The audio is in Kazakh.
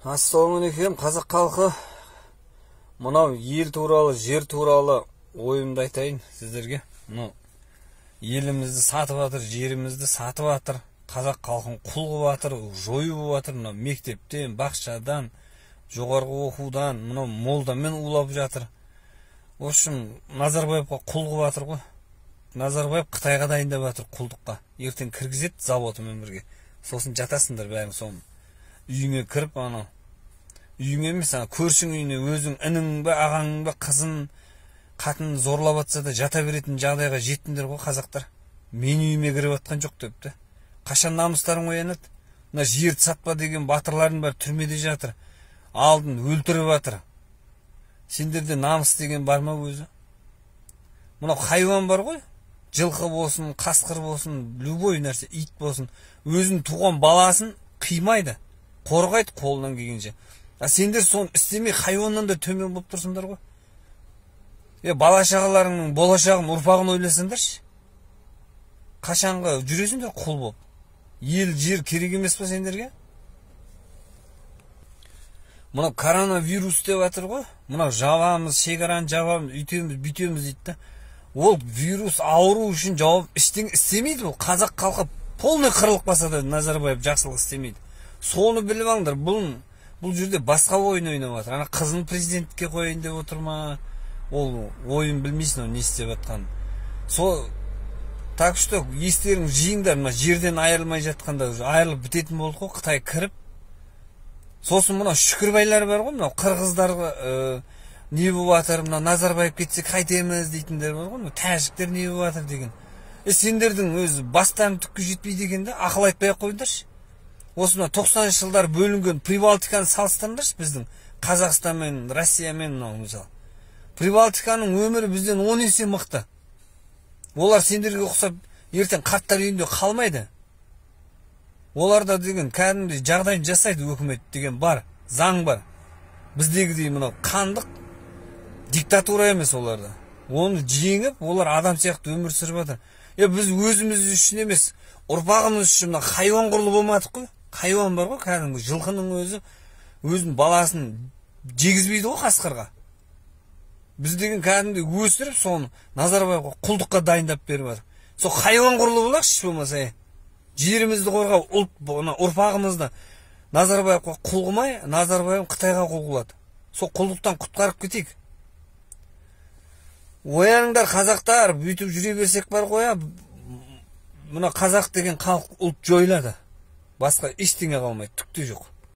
Ассалаумағалейкум, қазақ халқы. Мынау ел туралы, жер туралы ойымды айтайын сіздерге. Мынау елімізді сатып жатыр, жерімізді сатып жатыр, қазақ халқын құл қылып жатыр, жойып жатыр. Мынау мектептен, бақшадан, жоғарғы оқудан, мынау молдамен улап жатыр. В общем, Назарбаевқа құл қылып жатыр ғой. Назарбаев Қытайға дайындап жатыр құлдыққа. Ертең кіргізеді заводымен бірге. Сосын жатасыңдар бәрің соны. Үйіңе кіріп, анау үйіңе емес, ана көршің үйіне өзің інің бе, ағаң ба, қызын, қатын зорлап жатса да жата беретін жағдайға жеттіңдер ғой, қазақтар. Мен үйіме кіріп жатқан жоқ деп те. Қашан намыстарың оянады? Мына жерді сатпа деген батырлардың бәрі түрмеде жатыр. Алдын өлтіріп жатыр. Сендерде намыс деген бар ма өзі? Мынау хайуан бар ғой, жылқы болсын, қасқыр болсын, любой нәрсе, ит болсын, өзінің туған баласын қимайды, қорғайды қолынан келгенше. А сендер соны істемей хайуаннан да төмен болып тұрсыңдар ғой. Бала шағаларыңның болашағын, ұрпағын ойласаңдаршы. Қашанғы жүресіңдер құл болып? Ел, жер керек емес па сендерге? Мынау коронавирус деп жатыр ғой. Мынау жабамыз, шекараны жабамыз, үйтеміз, бүйтеміз дейді да. Ол вирус ауру үшін жауап ештеңе істемейді бұл. Қазақ халқы полный қырылып қалса да Назарбаев жақсылық істемейді. Соны біліп алыңдар. Бұл жерде басқа ойын ойнап жатыр. Ана қызын президентке қояйын деп отыр ма? Ол ойын білмейсің, ол не істеп жатқанын. Сол, так что естерің жиыңдар, мына жерден айырылмай жатқанда уже айырылып бітетін болды ғой, Қытай кіріп. Сосын мынау Шүкірбайлар бар ғой, мынау қырғыздарға не болып жатыр, мынау Назарбаев кетсе қайтеміз дейтіндер бар ғой, мынау тәжіктер не болып жатыр деген. Сендердің өз бастарың түкке жетпейді екен да, ақыл айтпай ақ қойыңдаршы. Осы мына 90-шы жылдар бөлінген Прибалтиканы салыстырыңдаршы біздің Қазақстанмен, Россиямен, мынау мысалы. Прибалтиканың өмірі бізден 10 есе мықты. Олар сендерге ұқсап ертең қарттар үйінде қалмайды. Оларда деген кәдімгідей жағдайын жасайды өкімет деген бар, заң бар. Біздегідей мынау қандық диктатура емес оларда. Оны жеңіп, олар адам сияқты өмір сүріп жатыр. Біз өзіміз үшін емес, ұрпағымыз үшін мына хайуан құрлы болмадық қой. Хайуан бар ғой, кәдімгі жылқының өзі өзінің баласын жегізбейді ғой қасқырға. Біз деген кәдімгідей өсіріп, соны Назарбаевқа құлдыққа дайындап беріп жатыр. Сол хайуан құрлы болайықшы болмаса. Жерімізді қорғау, ұлт, ұрпағымызды Назарбаевқа құл қылмай, Назарбаев Қытайға құл қылады. Сол құлдықтан құтқарып кетейік. Ояныңдар, қазақтар, бүйтіп жүре берсек бар ғой, мына қазақ деген халық, ұлт жойылады. Басқа ештеңе қалмайды, түк те жоқ.